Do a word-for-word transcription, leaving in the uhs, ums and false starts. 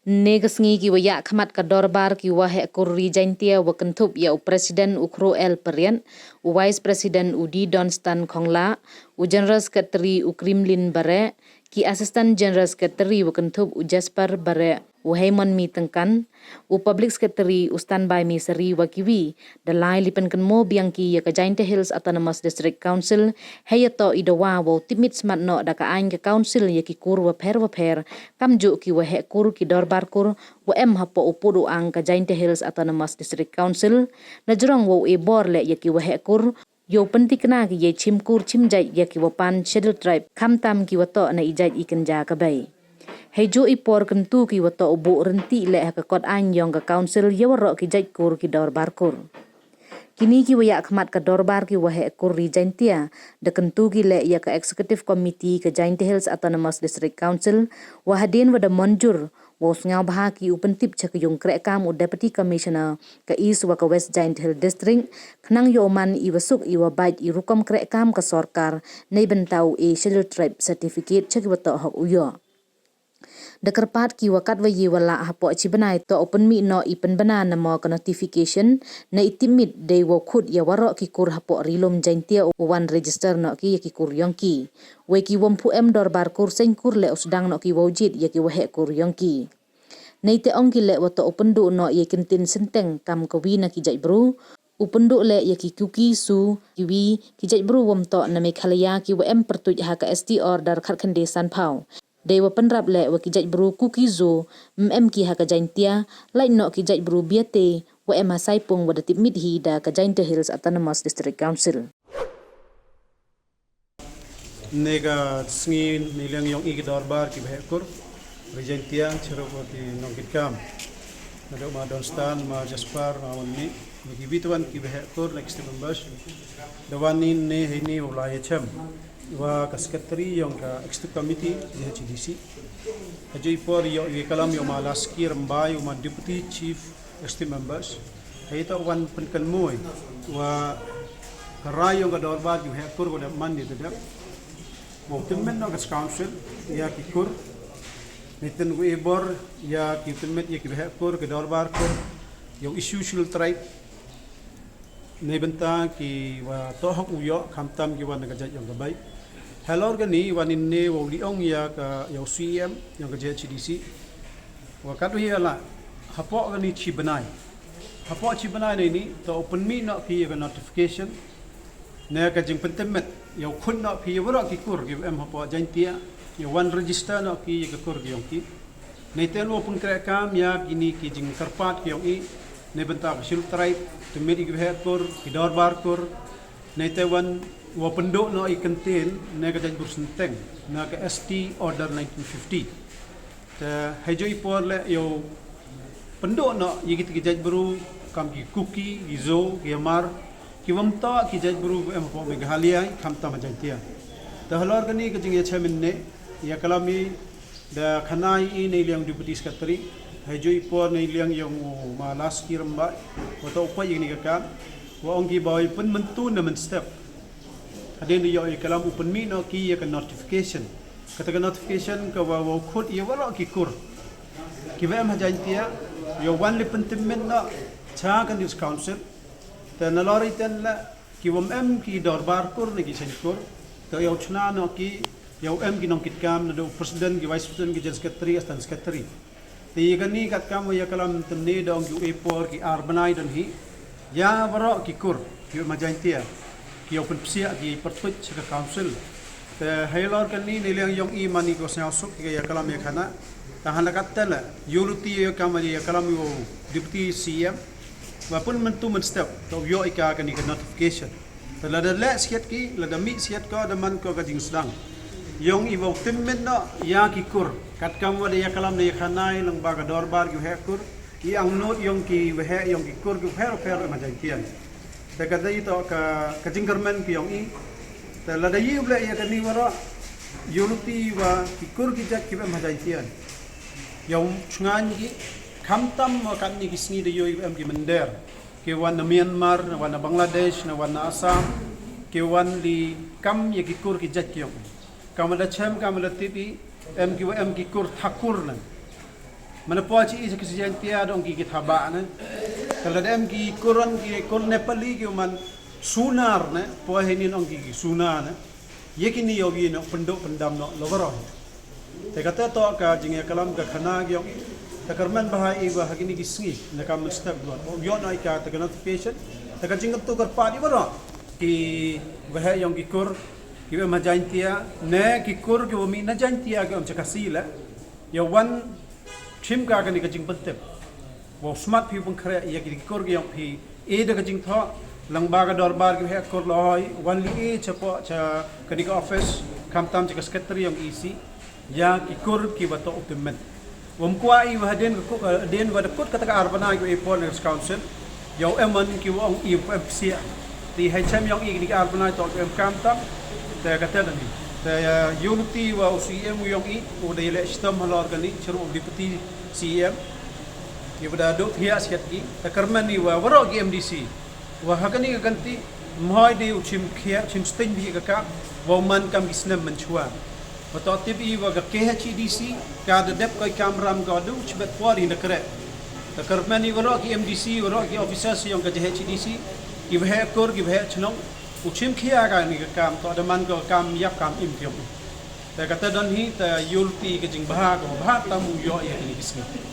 Ynne ka sngi ki wa yahkhmat ka dorbar ki waheh kur ri Jaintia wa kynthup ya u President u Khroo L Pariat, u Vice President u D Donstan Khongla, u General Secretary u Krimlin Bareh, ki Assistant General Secretary wa kynthup u Jasper Bareh, u Heimonmi Tyngkan, u Public Secretary u Stanbaimi Sari wa kiwi, da lai li pynkynmaw biang ki ya ka Jaintia Hills Autonomous District Council, hei yatoh i dawa wow tipmit smat noh da ka aiñ ka council ya ki kur wapher wapher, kamjooh ki waheh kur, ki dorbar kur wa em hapoh u pud u ang ka Jaintia Hills Autonomous District Council, najrong wow e bor leh ya ki waheh kur, yow pyntikna ki yei chim kur chim jait ya ki wa pan Scheduled Tribe, khamtam ki wa toh na i jait i kynja ka bei. Heijooh i por kyntu ki wa toh u buh ryntih leh ha ka kot aiñ yong ka council ya waroh ki jait kur, ki dorbar kur. Kini ki wa yahkhmat ka dorbar ki waheh kur ri Jaintia, da kyntu ki leh ya ka Executive Committee ka Jaintia Hills Autonomous District Council, wa hadien wa da monjur, wow sngowbha ki, u pyntip cha ka yung krehkaam u Deputy Commissioner ka East wa ka West Jaintia Hills District, khnang yow man i wa suk i wa bait i rukom krehkaam ka sorkar, neibynta u e Scheduled Tribe certificate cha ki wa toh hok u yoh. Da kyrpad ki wa katwa ye wa lah hapoh chi bnai toh u pynmih noh i pynbna namo ka notification, na i tipmit dei wow khut ya waroh ki kur hapoh Ri-loom Jaintia u wan register noh ki ya ki kur yong ki. Wei ki wym pu em dorbar kur seiñ kur leh u sdang noh ki wow jied ya ki waheh kur yong ki. Neite ong ki leh wa toh u pynduh noh ya i kyntien synteng kam ka wi na ki jait bru, u pynduh leh ya ki Kuki, Zo, kiwi, ki jait bru wym toh na Meghalaya ki wa em pyrtuit ha ka S T order khatkhyndai sanphaw. Dei wa pynrap leh wa ki jait bru Kuki, Zo, ym em ki ha ka Jaintia, lait noh ki jait bru Biate wa em ha Saipung wa da tipmit hi da ka Jaintia Hills Autonomous District Council. Ynne ka sngi neiliang yong i ki dorbar ki waheh kur ri Jaintia, chirup wa ki nongkitkam, nadooh ma Donstan, ma Jasper, ma Heimonmi, na kiwi tawan ki waheh kur, next to members, da wan i ynne heini wow lai yachem wa ka Secretary yong ka Executive Committee J H A D C. Heijooh i por yow yaklam yow ma Laski Rymbai, u ma Deputy Chief Executive Members. Heiyatoh wan pynkynmaw wa ka rai yong ka dorbar ki waheh kur wa da man ya da dep wow tipmit noh ka council ya ki kur, neitæ wow e bor ya ki tipmit ya ki waheh kur, ki dorbar kur, yow issue Scheduled Tribe, neibynta ki wa toh hok u yoh, khamtam ki wan na ka jait yong ka bei. Halor kani wan i ynne wow li ong ya ka, yow C E M yong ka J H A D C, wa katwa ye lah, hapoh kani chi bnai, hapoh chi bnai neini toh u pynmih noh ki ya ka notification, na ka jingpyntipmit, yow khut noh ki ya waroh ki kur ki wa em hapoh Jaintia, yow wan register noh ki ya ka kur ki yong ki. Neitæ wow pynkrehkaam ya kini ki jingkyrpad ki yong i, neibynta ka Scheduled Tribe, tipmit ya ki waheh kur, ki dorbar kur, neitæ wan wow pynduh noh i kyntien na ka jait bru synteng, na ka S T order nineteen fifty. Te heijooh i por leh yow pynduh noh ya kitæ ki jait bru kam ki Kuki, ki Zo, ki Hmar, ki wym toh ki jait bru wa em hapoh Meghalaya, khamtam ha Jaintia. Te halor kani ka jingyachem ynne, yaklam i, da khana i neiliang Deputy Secretary, heijooh i por neiliang yong u ma Laski Rymbai, wa toh u pait ya kani ka kaam, wa ong ki ba i pynmyntu na mynstep, hadien da yoh yaklam u pynmih noh ki ya ka notification. Katæ ka notification ka wa wow khut ya waroh ki kur ki wa em ha Jaintia, yow wan li pyntipmit noh cha kani ka council. Te nalor itæ leh, ki wym em ki dorbar kur ne ki seiñ kur, te yow chna noh ki, yow em ki nongkitkam, nadooh u President, ki Vice President, ki General Secretary, Assistant Secretary. Te ya kani katkam wa yaklam ynne da ong ki u e por ki ar bnai donhi ya waroh ki kur ki wa em ha Jaintia, ki yow pynpsiah ki pyrtuit cha ka council. Te halor kani neiliang yong i man i ko sñiawsuk ki yaklam yakhana. Tangwa katæ leh, yooluti ya kam wa yaklam i wow Deputy C E M, wa pynmyntu mynstep toh u yoh i ka kani ka notification. Te lada leh siat ki, lada mih siat ko, da man ko ka jingsdang yong i wow tipmit noh ya ki kur, katkam wa da yaklam da yakhana i lyngba ka dorbar ki waheh kur, i angnood yong ki waheh yong ki kur ki wapher wapher wa em ha Jaintia. Te katæ toh ka, ka jingkyrmen ki yong i. Te lada ye u leh ya kani waroh, yooluti wa ki kur ki jait ki wa em ha Jaintia, yow chngaiñ ki, khamtam wa katni ki sngi da yoh i wa em ki mynder, ki wan na Myanmar, na wan na Bangladesh, na wan na Assam, ki wan li kam ya ki kur ki jait ki yong i. Kam wa da chem, kam wa da tip i, em ki wa em ki kur Thakur næ. Mana poi chi i cha ki Jaintia da ong ki ki thabah ne. Ka la dem ki kur, ki kur Nepali ki man sunar ne, poi heini ong ki ki suna ne. Ya kini yow ye noh pyndooh pyndam noh la waroh. Te kata toh ka jingyakhlam ka khana ki yong i. Te kyrmen bha i wa ha kini ki sngi, na ka mynstep wa yoh noh i ka te ka notification. Te ka jingkyntu kyrpad i waroh ki waheh yong ki kur ki wa em ha Jaintia, ne ki kur ki wa mih na Jaintia ki em cha Khasi le, yow wan chim ka kani ka jingpyntip. Wow smat phi pynkhreh ya ki kur ki yong phi. E da ka jingthoh, lang wa ka dorbar ki waheh kur, la hoi wan li e chapoh cha kani ka office, khamtam cha ka secretary yong E C, ya ki kur ki wa toh u tymmen. Wym kwah i wa hadien ka kut, hadien wa da kut kata ka ar bnai ki wa e por na ka council, yow em man ki wa ong i wa em psiah. Te hei chem yong i kini ki ar bnai toh ki em kam tam. Te kata da ni. Te, uh, yow luti wa u C M yong i u da yaleh chitom halor kani chirup u Deputy C M. Ki wa da dooh thiah siat ki. Te kyrmen i wa waroh ki M D C wa ha kani ka kynti, ym hoi de u chim khia, chim sting bha ka kam wow man kam ki snem mynchwa. Wa toh tip i wa ka K H A D C ka da dep ko i kamram ka du chibet por i na kreh. Te kyrmen i waroh ki M D C, waroh ki officers yong ka K H A D C, ki waheh kur, ki waheh chnong, u chim khia kani ka kam, toh da man ko kam yap kam im ki yong i. Te kata don hi, te yow luti ka jingbha ka wa bha tam u yoh ya kini ki sngi.